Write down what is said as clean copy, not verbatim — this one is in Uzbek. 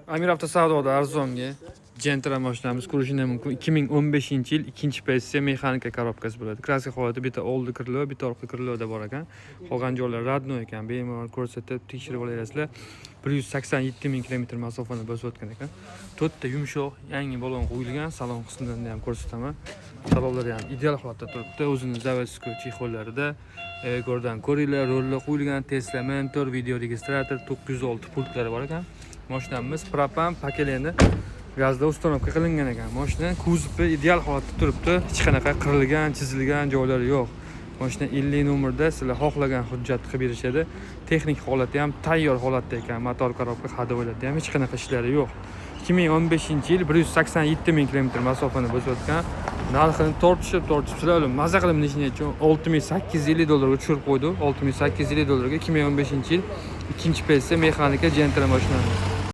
Amir Avtosavdoda arzonga Gentra mashinamiz ko'rishingiz mumkin. 2015-yil, ikkinchi PSC, mexanika korobkasi bo'ladi. Краска holati bitta oldi крыло, bitta orqa крыло da bor ekan. Qolgan joylari родной ekan. Bemalol ko'rsatib, tekshirib olaverasizlar. 187 ming kilometr masofani bosib o'tgan ekan. To'rtta yumshoq yangi balon qo'yilgan. Salon qismidan ham ko'rsataman. Salonlari ham ideal holatda turibdi. O'zini заводской чехол larida. Ko'rdan ko'ringlar, rollar qo'yilgan, Tesla Mentor, video registrator, 906 pultlari bor ekan. Mashinamiz propan поколение gazda установка qilingan ekan. Mashina kuzovi ideal holatda turibdi. Hech qanaqa qirilgan, chizilgan joylari yo'q. Mashina 50 nomerda, sizlar xohlagan hujjat qilib berishadi. Texnik holati ham tayyor holatda ekan. Motor, korobka, ходовой larda ham hech qanaqa ishlari yo'q. 2015-yil, 187 ming kilometr masofani bosib o'tgan. Narxini tortishib, tortishib, sizlar bilan maza qilib minishing uchun 6850 dollarga tushirib qo'ydi. 6850 dollarga 2015-yil, ikkinchi PSC, mexanika Gentra mashinamiz.